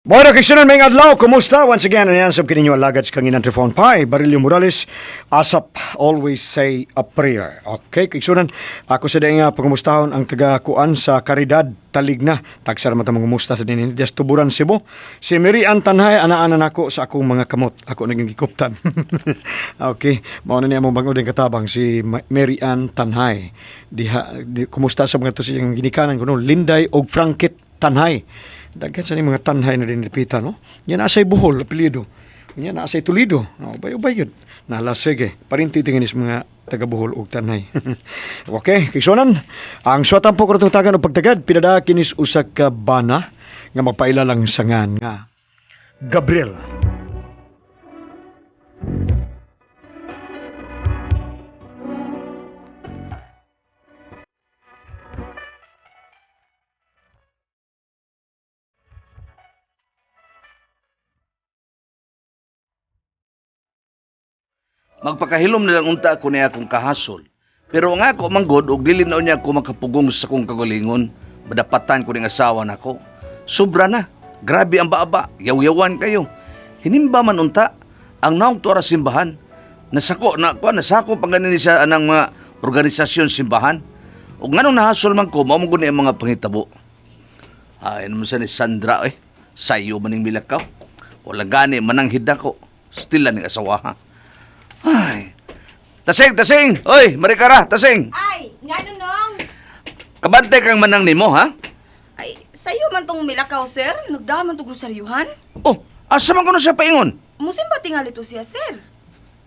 Bueno, kaysunan may adlaw, kumusta? Once again, ano sab kininyo alagad sa kanginan Trifon Pai, Barilio Morales, ASAP, always say a prayer. Okay, kaysunan, ako sa daing pangumustahon ang taga-kuan sa Caridad, Taligna. Tagsara man ta mangumusta sa dinin, Dias Tuburan, Cebu. Si Mary Ann Tanhay, ana-ana nako sa akong mga kamot. Ako naging gikuptan. Okay, mao na niya among bangod katabang si Mary Ann Tanhay. Diha, di, kumusta sa mga to sa iyang ginikanan kuno Linday og Frankit Tanhay. Daghan sa ni mga tanhay na dinipita, no? Yan asay Bohol, apelyido. Yan asay Toledo. No, ubay-ubay yun. Nala, sige. Parinti tingin is mga taga Bohol og Tanhay. Okay, kaysunan, ang suwatan po karong tagan og pagtagad, pinada kinis usa ka bana nga magpailalang sangan nga Gabriel. Magpakahilom na lang unta ako niya akong kahasol. Pero ang ako manggod og dili na unya ako makapugong sa akong kagalingon, madapatan ko ning asawa nako. Sobra na. Grabe ang baaba. Yaw-yawan kayo. Hinimba man unta ang naong tuara simbahan. Nasako na ko, nasako pa ganin siya anang mga organisasyon simbahan. Ug nganong nahasol man ko, mao man gud ni ang mga pangitabo. Ay naman sa ni Sandra eh. Sayo man ning milakaw. Wala gani mananghid ako. Still lang ning asawa ha. Ay. Tasing, tasing! Oy, Marikara, tasing! Ay, ngano nong? Kabante kang manang nimo, ha? Ay, sayo man tong milakaw, sir. Nagdaan man tong groseryuhan. Oh, asa man kuno siya paingon? Musimba tingali to siya, sir.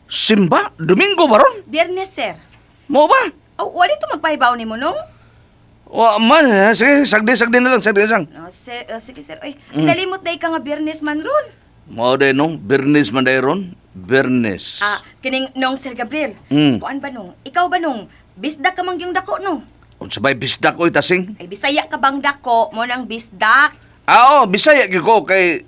Simba? Domingo ba ron? Biyernes, sir. Mo ba? Oh, wala to magpahibaw nimo nong? Wa man, eh. Sige, sagdi, sagdi na lang, sagdi lang. Oh, sir, oh, sige, sir. Ay, nalimot day ka nga Biyernes man ron. Mao day no, Bernes man day ron. Bernes. Ah, kining nong Sir Gabriel. Mm. Kuan ba nong? Ikaw ba nong? Bisdak ka mang yung dako no? Unsa bay bisdak oy tasing? Ay, Bisaya ka bang dako? Mo nang bisdak. Ah, oh, Bisaya gyud ko kay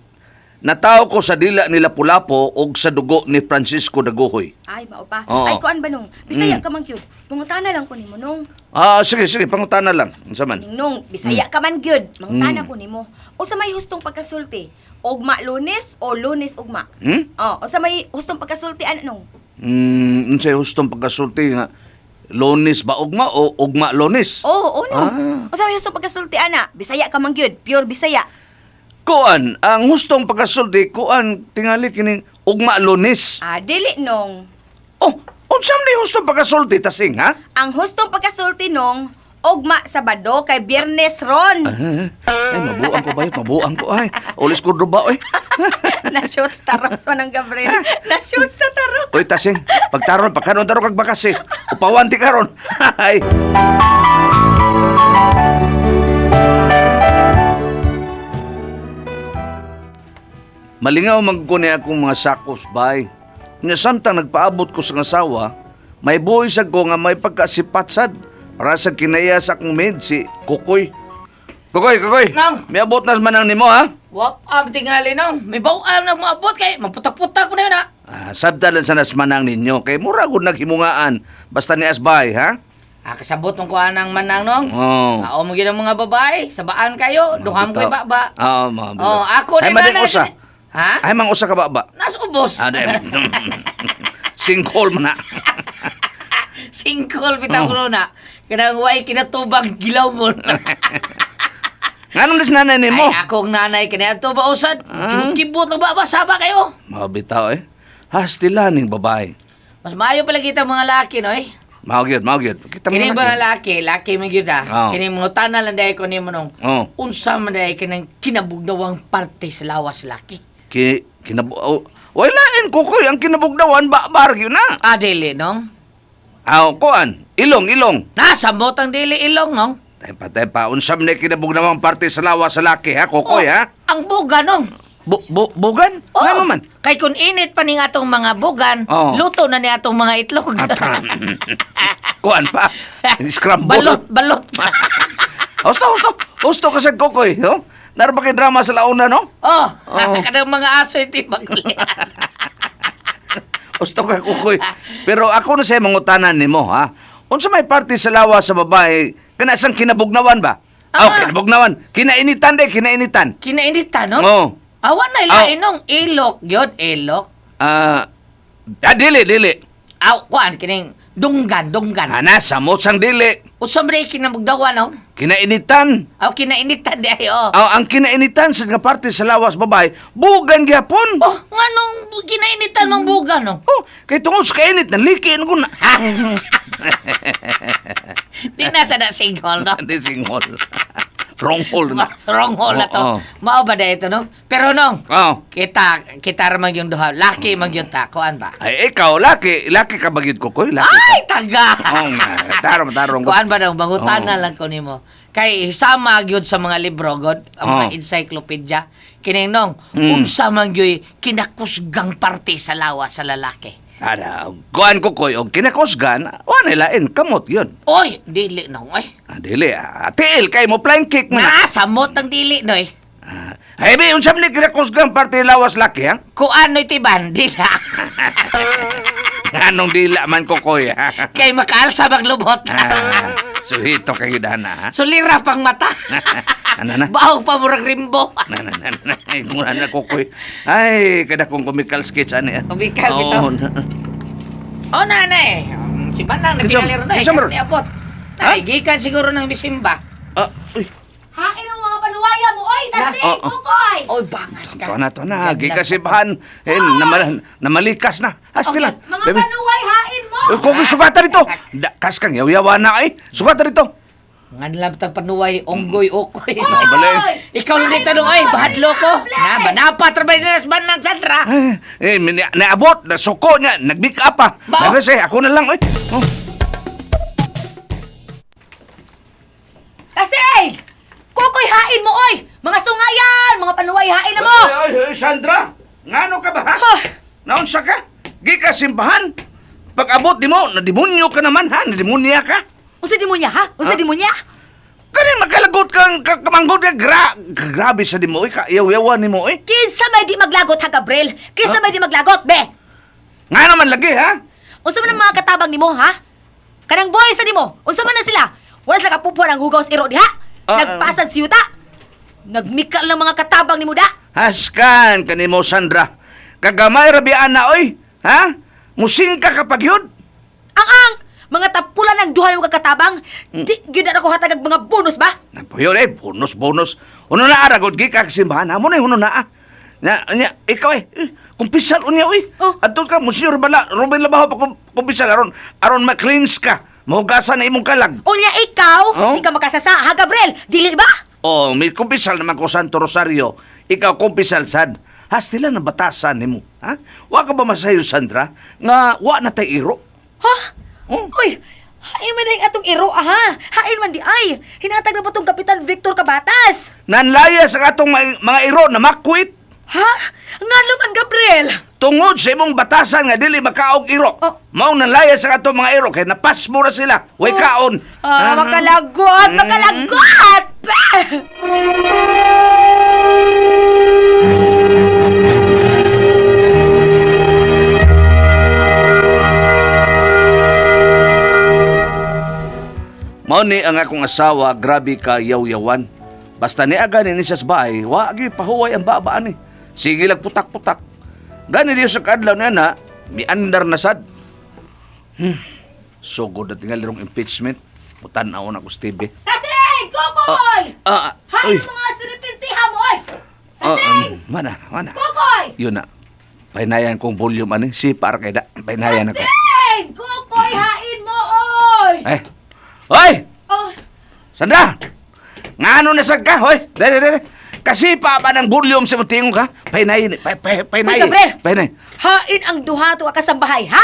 nataw ko sa dila ni Lapu-Lapu og sa dugo ni Francisco Dagohoy. Ay, mao pa. Oo. Ay, kuan ba nong? Bisaya Mm. ka man gyud. Mangutana lang ko nimo nong. Ah, sige, sige, pangutana lang. Unsa man? Ning nong, Bisaya ka man gyud. Mangutana Mm. ko nimo. Usa may hustong pagkasulti? Ugma Lunes o Lunes ugma? Hmm? Oh, usa may hustong pagkasulti ano nong? Unsay hustong pagkasulti nga Lonis ba ugma o ugma Lonis? Oo, oh, no. Ah. Usa may hustong pagkasulti ana? Bisaya ka man gyud, pure Bisaya. Kuan, ang hustong pagkasulti kuan tingali kining ugma Lonis. Ah, dili nong. Oh, unsa man ni hustong pagkasulti tasing ha? Ang hustong pagkasulti nong ugma Sabado kay Biyernes ron. Ah, ay mabuang ko ba yun? Mabuang ko ay. Ulis ko ba oy. Na-shoot sa taros man ang Gabriel. Na-shoot sa taros. Oy tasing, pagtaron pagkaron taron kag bakas eh. Upawan ti karon. Ay. Malingaw man ko ni akong mga sakos bay. Nya samtang nagpaabot ko sa asawa, may buhi sad ko nga may pagkasipat sad para sa kinaya sa akong maid si Kukoy. Kukoy, Kukoy. Nang. Miabot na manang nimo ha. Wap am tingali nong. May bawam na moabot kay magputak-putak ko na yun ha. Ah, sabta lang sa nasmanang ninyo kay mura gud naghimungaan basta ni asbay ha. Ah, kasabot mong kuha ng manang nong. Oh. Ako mo ang mga babae, sabaan kayo, duham ko'y baba. Oo, mga bitaw. Oh, ako Ay, ni mading nanay. usa. Ha? Ay, mang usa ka ba ba? Nas ubos. Ah, di. Sinkhole man na. Singkol bitaw Oh. ko na. Kanang way kinatubang gilaw mo. Nganong dis nanay nimo? Ay, akong nanay kini ato ba usad? Ah. Kibot lang ba saba kayo? Mga bitaw eh. Hastila ning babae. Mas maayo pala kita mga laki no eh. Mao gyud, mao gyud. Kita Kini mga mga laki, laki man gyud ah. Oo. Kini mga tanan lang dahil ko nimo nong. Oh. Unsa man dahil kanang kinabugnawang parte sa lawas laki. Ki kinabu oh, Way lain kukoy ang kinabugnawan ba bar gyud na. Ah, dili, nong? Aw, kuan, ilong ilong. Nasa botang dili ilong, nong? Tepa tepa, unsa man ni kinabugnawang parte sa lawas sa laki ha, kukoy Oh, ha? Ang buga, nong. Bu, bu, bugan? Oh, Ngano man? Kay kung init pa ning atong mga bugan, Oh. luto na ni atong mga itlog. Atan. Kuan pa. Scramble. Balot, balot. Husto, husto. Husto ka sa kukoy, no? Naro ba kay drama sa launa, no? Oh, Oh. kanang mga aso iti bagli. Husto ka, kukoy. Pero ako na sa'yo mangutanan nimo, ha? Unsa may parte sa lawa sa babae, kana sang kinabugnawan ba? Ah. Aw, kinabugnawan. Kinainitan de, kinainitan. Kinainitan, no? Oo. Awan na ilain nong ilok gyud, ilok. Dili, dili. Aw, kuan kining dunggan, dunggan. Ana, samot sang dili. Unsa man diay kinamugdawa no? Kinainitan. Aw kinainitan di ay oh. Aw, ang kinainitan sa nga parte sa lawas babae, bugan gyapon. Oh, nganong kinainitan mang buga no? Oh, kay tungod sa kainit, nalikiin ko na. Di na sa da singhol no. Hindi singhol. Wrong hole na. Wrong hole na to. Oo. Mao ba da ito no? Pero nong Oh. kita kita ra man yung duha, laki man gyud ta, kuan ba? Ay, ikaw, laki. Laki ka bagid ko, koy. Laki ka. Ay, taga. Oh, nga. Tarong, tarong. Kuan ba daw mangutana Oo. lang ko nimo. Kay sama gyud sa mga libro god, ang mga Oo. encyclopedia kining nong unsa man gyud kinakusgang parte sa lawas sa lalaki. Ada, kuan ko, koy. Og kinakusgan, wa na lain. Kamot yun. Oy, dili nong oy. Ah, dili, tiil kay mo, flying kick man. Na samot ang dili noy. Ah, ay, be, unsa man ni kinakusgang parte lawas laki, ha? Kuan noy tiban dila. Anong dila man ko, koy, ha? Kay makaalsa maglubot. Ah, suhito kay dana, ha? Sulira pang mata. Ano na? Baog pa murag rimbo. Na, na, na, na. Ay, kung na ko, koy. Ay, kada kong comical sketch, ani, ah. Comical bitaw. Oo, na. Oh, nanay. Si Manang Kinsa- nagtingali ron na. kinsa man ron? Niabot. Ha? Naigikan siguro ng misimba. Ah, uy. Hain ang mga panuwaya mo, oy! Tasing! Oo. Kukoy! Oy, bangas ka. To na, to na. Ganda. Gikasibahan. Eh, namalikas na. Hasti lang. Mga Baby. panuway, hain mo! Eh, kung sugatan dito. Da, kas kang yaw-yawa na eh. Sugatan dito. Nganlab tag panuway, onggoy, okoy. Ay, balay. Ikaw lang dito nung ay, bahadlo ko. Na, banapat, rabay na Manang Sandra. Eh, naabot, nasuko niya, nag-make up ah. Bao. Nabes eh, ako na lang eh. Oh. Tasing! Kukoy, hain mo, oy! Mga sungayan! Mga panuway, hain na mo! Ay, ay, ay, Sandra, ngano ka ba ha? Huh. Naunsa ka? Gi ka simbahan. Pag abot di mo, nademonyo ka naman ha, nademonya ka. Unsa di mo niya, ha? Unsa Ha? di mo niya? Kani makalagot kang kamanggod ka, grabe sa di mo, eh, ka, yaw-yawan ni mo eh. Kinsa may di maglagot, ha, Gabriel? Kinsa Ha? may di maglagot, be? Ngano man lagi ha? Unsa man ang mga katabang nimo, ha? Kanang boy sa nimo, unsa man na sila? Wala sila kapupuan ang hugaw sa iro diha. Ah, Nagpasad siyuta. Nagmikal ng mga katabang nimo da. Haskan kanimo Sandra. Kagamay ra biya na oy, ha? Musingka kapag yun. Ang ang mga tapulan ng duha nimo katabang, di gyud na ako hatagag mga bonus ba? Napuyo eh, bonus bonus. Uno na aragod gi ka simbahan amo na uno na. Ah. Na nya ikaw eh, kumpisal unya oy. Oh. Adto ka Monsignor Bala, Ruben Labaho pa kumpisal aron aron ma-cleanse ka. Mahugasan na imong kalag. Unya ikaw, Oh? di ka makasasa, ha Gabriel? Dili ba? Oh, may kumpisal naman ko Santo Rosario. Ikaw kumpisal sad. Hastila na batasan nimo, ha? Wa ka ba masayo Sandra nga wa na tay iro? Ha? Oh. Uy, hain man ang atong iro, aha. Hain man di ay. Hinatag na ba tong Kapitan Victor Cabatas? Nanlayas ang atong mga iro na makwit. Ha? Ngano man Gabriel? Tungod sa imong batasan nga dili makaog iro. Oh. Mao nanlayas ang atong mga iro kay napasmo ra sila. Way Oh. kaon. Ah, makalagot, makalagot! Bah! Mao ni ang akong asawa, grabe ka yaw-yawan. Basta ni aga ni siya sa bahay, wa gyud pahuway ang baba ani. Sige lang putak-putak. Gani diyo sa kadlaw niya na, miandar na sad. Sugod na tingali rong impeachment. Mutan-aw na ko sa TV. Tasing! Kukoy! Ah, Hain uy. ang mga siripintiha mo, oy! Ah, Tasing! mana, mana. Kukoy! Yun na. Pahinayan kong volume ani. Si para kay da. Pahinayan ako. Tasing! Kukoy, hain mo, oy! Eh. Hoy! Oh, Sandra! Ngano na sad ka? Hoy! Dere, dere. Kasi pa pa ng volume sa mong tingog ha? Pahinayin, pahinayin. Uy, Gabriel! Pahinayin. hain ang duha to kasambahay, ha?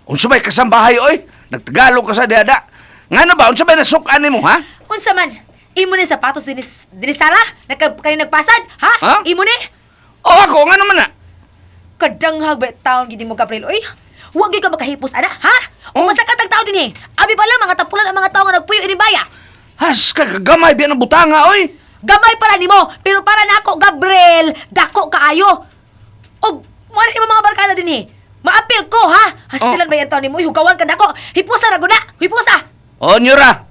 Unsa may kasambahay oy? Nagtagalog ka sa diada. Ngano ba unsa may nasukan nimo ha? Unsa man? Imo ni sapatos dinis dinis sala? Nagka kani nagpasad, ha? Ha? Imo ni? O ako ngano man na? Kadanghag ba taon gid mo Gabriel, oy? Wa gyud ka makahipos ana, ha? Oh. Umasakat ang tao dinhi. Abi pa lang mga tapulan ang mga tao nga nagpuyo ini baya. Has ka kagamay biya ng butanga oy. Gamay para nimo, pero para nako Gabriel, dako kaayo. Og mo na imong mga barkada dinhi. Maapil ko ha. Hastilan Oh. ba yan taon nimo? Uy, Hugawan ka nako. Hipusa ra gud na. Hipusa. O nyura.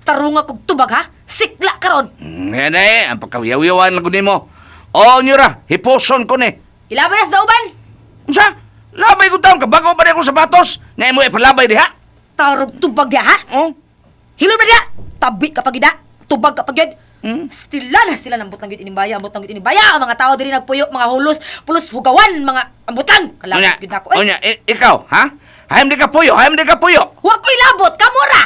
Tarunga kog tubag ha. Sikla karon. Yan eh, ang pagkawiyawiyawan lang ko nimo. Oo, nyura, hiposon ko ni. Ilabay na sa dauban. Unsa? Labay ko taon, kabago pa rin akong sapatos. Nga mo ipalabay diha. Tarog tubag diha, ha? Oh. Hilom na diha. Tabi ka pagida. Tubag ka pagyud. Hmm? Stila na sila ng butang gyud inimbaya, ang butang gyud inimbaya. Ang mga tao diri nagpuyo, mga hulos, pulos hugawan, mga ambutang. Unya, Kalabot gyud nako. Eh, unya, ikaw, ha? Hayam di ka puyo, hayam di ka puyo. wa ko'y labot, kamura.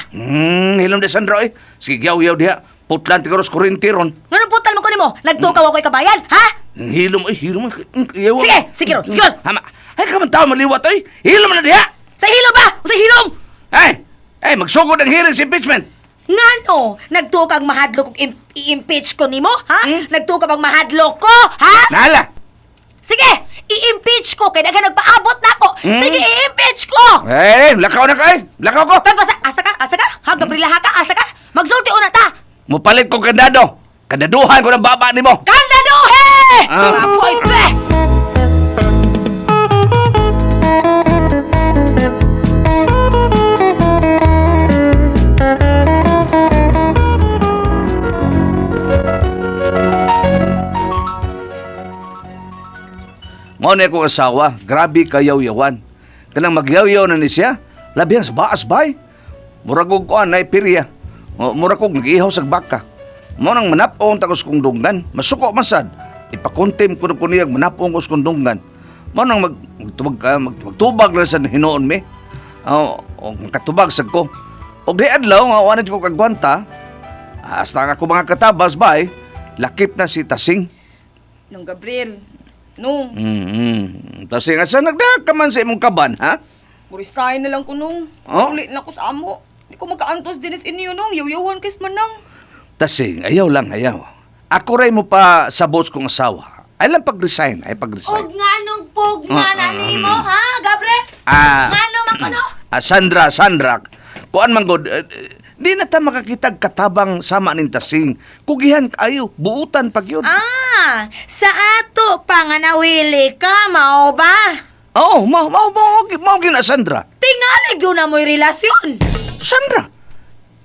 Hilom di Sandro eh. Sige, yaw-yaw diha. Putlan ti karos kurinti ron. Ngano putal man ko nimo? Nagtukaw ako'y kabayan, ha? Hilom, eh, hilom. Yaw. Sige, sige ron, sige ron. Hama, ay ka man tao maliwat oy. Hilom na diha. Sa hilom ba? O sa hilom? Ay, ay magsugod ang hearing sa impeachment. Ngano? Nagtuo kang mahadlok og i-impeach ko nimo, ha? Hmm? Nagtuo ka bang mahadlok ko, ha? Nala. Sige, i-impeach ko kay daghan nagpaabot nako. Sige, i-impeach ko. Eh, lakaw na ka eh. Lakaw ko. Tan basta asa ka? Asa ka? Ha, Gabriela ha ka? Asa ka? Magsulti una ta. Mupalit ko kandado. Kandaduhan ko ng baba nimo. Kandaduhe! Ah. Apoy pe! Mao na akong asawa, grabe kayaw-yawan. Kanang magyaw-yaw na ni siya, labihan sa baas bay. Murag og kuan nay pirya. O, murag og nag-ihaw sa baka. Mao nang manap-on ta ko sa kong dunggan, masuko man sad. Ipakontim ko na ko niyang manap-on ko sa kong dunggan. Mao nang magtubag ka, magtubag lang sa hinuon mi. O, o makatubag sad ko. Og di adlaw nga wa na ko kagwanta. Hasta nga ako mga katabas bay, lakip na si Tasing. Nung Gabriel, nung, Tasing asa nagdahag ka man sa imong kaban, ha? resign na lang ko nung. Oh? Uli na ko sa amo. Di ko magkaantos din is inyo nung. Yaw-yawan kis manang. Tasing, ayaw lang, ayaw. Ako ray mo pa sabot kong asawa. Ay lang pag-resign, ay pag-resign. Og nganong pugna na nimo, ha, Gabriel? Ngano man kuno? Sandra, Sandra, kuan man god, di na ta makakitag katabang sama ning Tasing. Kugihan kayo, buutan pag yun. Ah, sa ato pa nga nawili ka, mao ba? Oo, mao mao mao mao gyud na Sandra. Tingali gyud na mo'y relasyon. Sandra,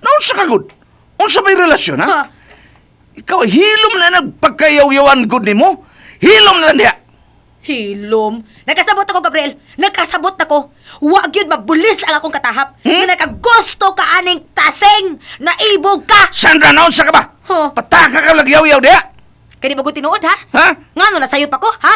naunsa ka gud? Unsa may relasyon, ha? Ha? Ikaw, hilom na nagpagkayaw-yawan gud nimo. Hilom na lang diha. Hilom. Nakasabot ako, Gabriel. Nakasabot ako. Wa gyud mabulis ang akong katahap. Hmm? Nga nakagusto ka aning tasing. Naibog ka. Sandra, naunsa ka ba? Huh? Pataka ka lagyaw-yaw diha. Kani bago tinuod, ha? Ha? Ngano nasayo pa ko, ha?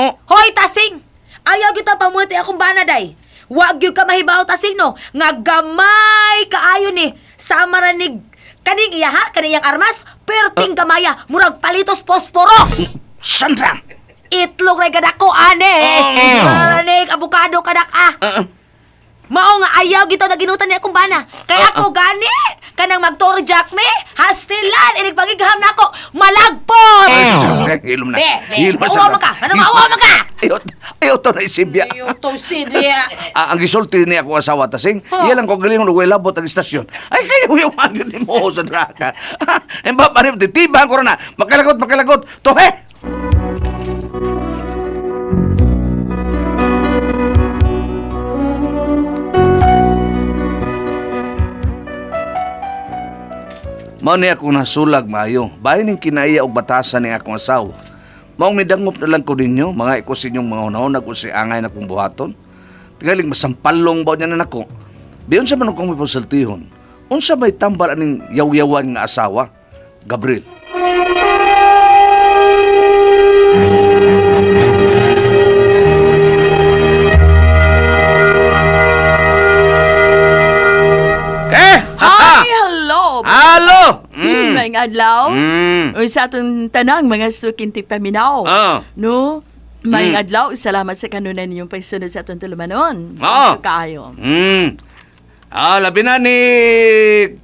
Oh. Hoy, tasing! Ayaw gyud ta pamunot akong bana day. Wa gyud ka mahibaw tasing no. Nga gamay kaayo ni sama ra ni kaning iya ha, kaning iyang armas, perting gamaya, murag palitos posporo. Sandra! Itlog ra kadako ane. Oh. Maranig abukado kadak ah. Ah, ah. Mao nga ayaw gito na ginutan ni akong bana. Kay Ah, ako gani kanang magtoro jack me, hastilan inig pagigham nako, malagpot. Ay, Hilom na. Be, be, Hilom na, mauwa Sandra. man ka. Ano mauwa man ka? Ayaw, ayaw to na isibya. Ayaw to sibya. Ah, ang gisulti ni ako asawa tasing, Huh. iya lang ko galing og labot ang istasyon. Ay kayo yung agad ni mo Sandra ka. Ang ba pa titibahan ko na. Makalagot, makalagot. Tohe. Mao ni ako nasulag maayo. Bahin ning kinaiya og batasan ni akong asawa. Maong nidangop na lang ko ninyo, mga iko sa inyong mga hunahuna kung si angay na kong buhaton. Tigaling masampalong ba niya na nako. Biyon sa man akong mapasultihon. Unsa may tambal aning yaw-yawan nga asawa? Gabriel. Eh! Hi, hello! Halo! Mm. Maayong adlaw. Mm. Uy, sa atong tanang mga sukintik paminaw. Ah. No? Maayong Mm. adlaw, salamat sa kanunan ninyong pagsunod sa atong tulumanon. Oo. Kaayo. Ah, labi na ni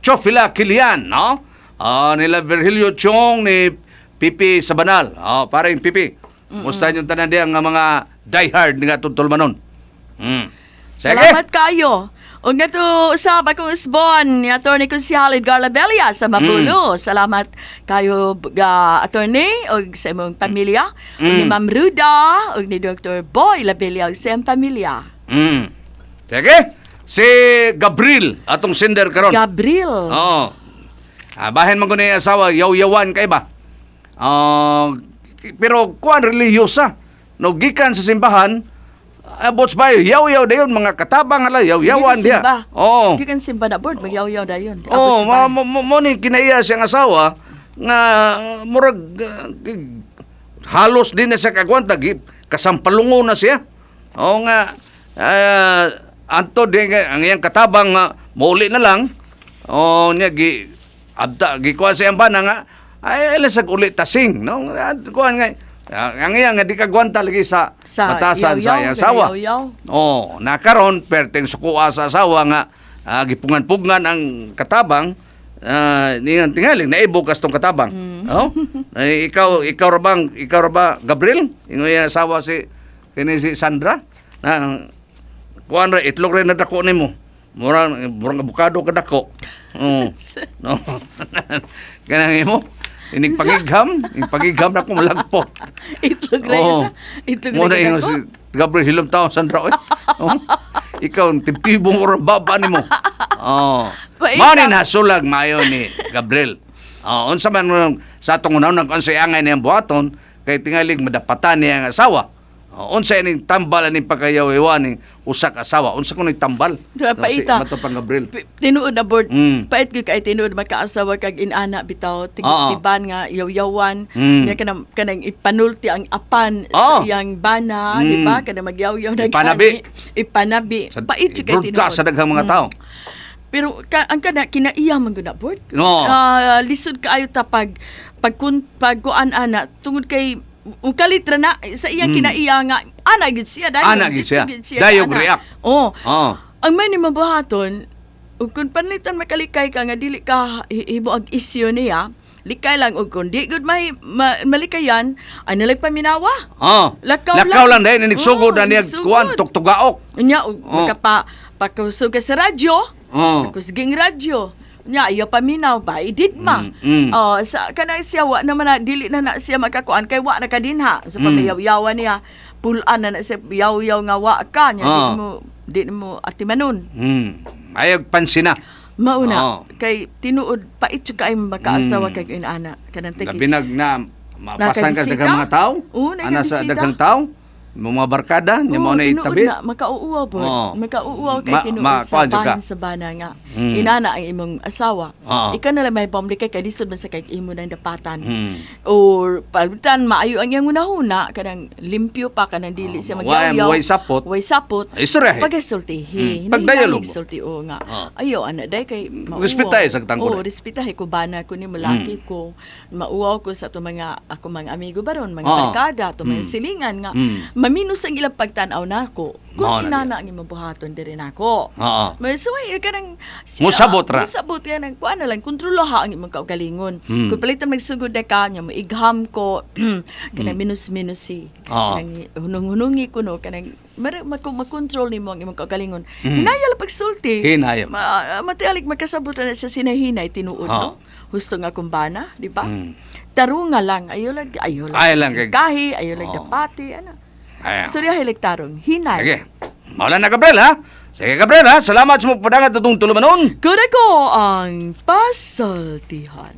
Chofila Kilian, no? Ah, nila Virgilio Chong ni Pipi Sabanal. Ah, para yung Pipi. Musta yung tanan diyan nga mga diehard nga atong tulumanon. Sige. Salamat kayo. Ug nga to usab akong usbon ni Attorney Consihal Edgar Labella sa Mabulo. Salamat kayo ga attorney ug sa imong pamilya, ug ni Ma'am Ruda ug ni Dr. Boy Labella ug sa imong pamilya. Sige. Si Gabriel atong sender karon. Gabriel. Oo. Ah, bahin man ko ni asawa, yaw-yawan kay ba? Ah, Pero kuan, relihiyosa. No, gikan sa simbahan, abot sa bayo, yaw-yaw dayon mga katabang ala, yaw-yawan Gikan diya. simba. Oo. Gikan simba na board, magyaw-yaw dayon. Oh, Abot sa mo mo mo ni kinaiya siyang asawa nga murag halos din na siya kagwanta, kasampalungo na siya. Oo nga, anto din nga, ang iyang katabang nga mauli na lang. Oh, niya gi abda gikuha siya ang bana nga ay alas uli tasing, no? Kuan nga ang iya nga di kagwanta lagi sa, Sa batasan sa yaw-yaw, iyang asawa. yaw-yaw. Oh, nakaron perteng sukuha sa asawa nga gipungan-pugngan ang katabang, niyang tingaling naibukas tong katabang. Oh? Ay, ikaw ikaw ra bang ikaw ra ba, Gabriel? Ingoy ang asawa si kini si Sandra na kuan ra, itlog ra na dako nimo. Murang murang abukado ka dako. Oh. No. Kanang imo inig pagigham, inig pagigham na ko malagpot. Itlog ra Oo. sa itlog Mo ra na ingon si Gabriel, hilom taon, Sandra oy. Oh. Ikaw ang tibtibong orang baba nimo. Oh. Paita. Mao ni nasulag maayo ni Gabriel. Oh, unsa man nung- sa atong unahon kung unsay angay niyang buhaton kay tingalig madapatan niya ang asawa. Oh, unsa ining tambal aning pagkayaw-yawan ning usa ka asawa? Unsa kuno tambal? Diba, paita. Si, mato pang Gabriel. Tinuod na board. Pait gyud kay tinuod magkaasawa kag inana bitaw tiban nga yaw-yawan niya kanang kanang ipanulti ang apan sa iyang bana, di ba? Kanang magyawyaw na Ipanabi. gani. Ipanabi. Sa, Pait gyud kay tinuod. broadcast sa daghang mga tao. Pero ang kana kinaiya man gud na board. No. Ah, lisod kaayo ta pag pag pagkuan ana tungod kay kalit ra na sa iyang kinaiya nga ana gyud siya dayon. Ana gyud siya. Gyud Dayog ana. react. Oh. Oh. Ang may ni mabuhaton, ug kung panlitan makalikay ka nga dili ka himo ang isyu niya, likay lang og kung di gud may malikayan, ay nalag paminawa. Oh. Lakaw Lakaw lang. lang dahil inigsugod Oo, na niya inigsugod. kuan tuktugaok. Unya og makapa pakusog ka sa radyo, kusging radyo. Nya ayaw paminaw ba idid ma. Oh, sa kanang siya wa naman na dili na na siya makakuan kay wa na kadinha. So pamayaw-yawan niya, pulan na na siya yaw-yaw nga wa ka nya di mo atimanon. Ayaw pansina. Mauna Oo. kay tinuod pait jud kay makaasawa kag inana kanang tagi. Labi nag na mapasan ka sa Nakabisita? daghang mga tao. Oo, Ana sa nakabisita. daghang tao, mga barkada, nya Oo, mo na tinuod itabi. na makauuaw po. Oo. Makauuaw kay tinuod sa kuwan jud ka. bahin sa bana nga. Inana ang imong asawa. Oo. Ikaw na lang may pamli kay lisod man sa kay imo nang dapatan. Or palitan maayo ang iyang hunahuna kanang limpyo pa kanang dili siya magyawyaw. Way sapot. Way sapot. Istoryahe. Pagasultihi. Pagdialogo. Sulti o nga. Oo. Ayo ana day kay mauwaw. Respetahe sa tangkol. Oo, respetahe ko bana ko ni malaki ko. Mauwaw ko sa ato mga ako mga amigo baron, mga Oo. barkada, ato mga silingan nga maminus ang ilang pagtan-aw nako. Mao Kung na inana ang imong buhaton diri nako. Oo. May suway ka nang Musabot ra. Musabot ka nang kuan na lang kontrolaha ang imong kaugalingon. Kung palitan magsugod na ka nya moigham ko kanang minus-minus si. Oo. Kanang hunong-hunungi ko no kanang makontrol nimo ang imong kaugalingon. Hinaya lang pagsulti. Hinaya. Matialik magkasabot na sa sinahinay tinuod Oo. no. Husto nga kumbana, di ba? Mm. Tarunga lang, ayo lang, ayo lang. Ayaw lang Kahi, ayo lang Oo. dapati, ana. Ayaw. Istorya hilig tarong, hinay. Sige. Maula na, Gabriel, ha? Sige, Gabriel, ha? Salamat sa mga padangat atong tulumanon. Kuna ko ang pasaltihan.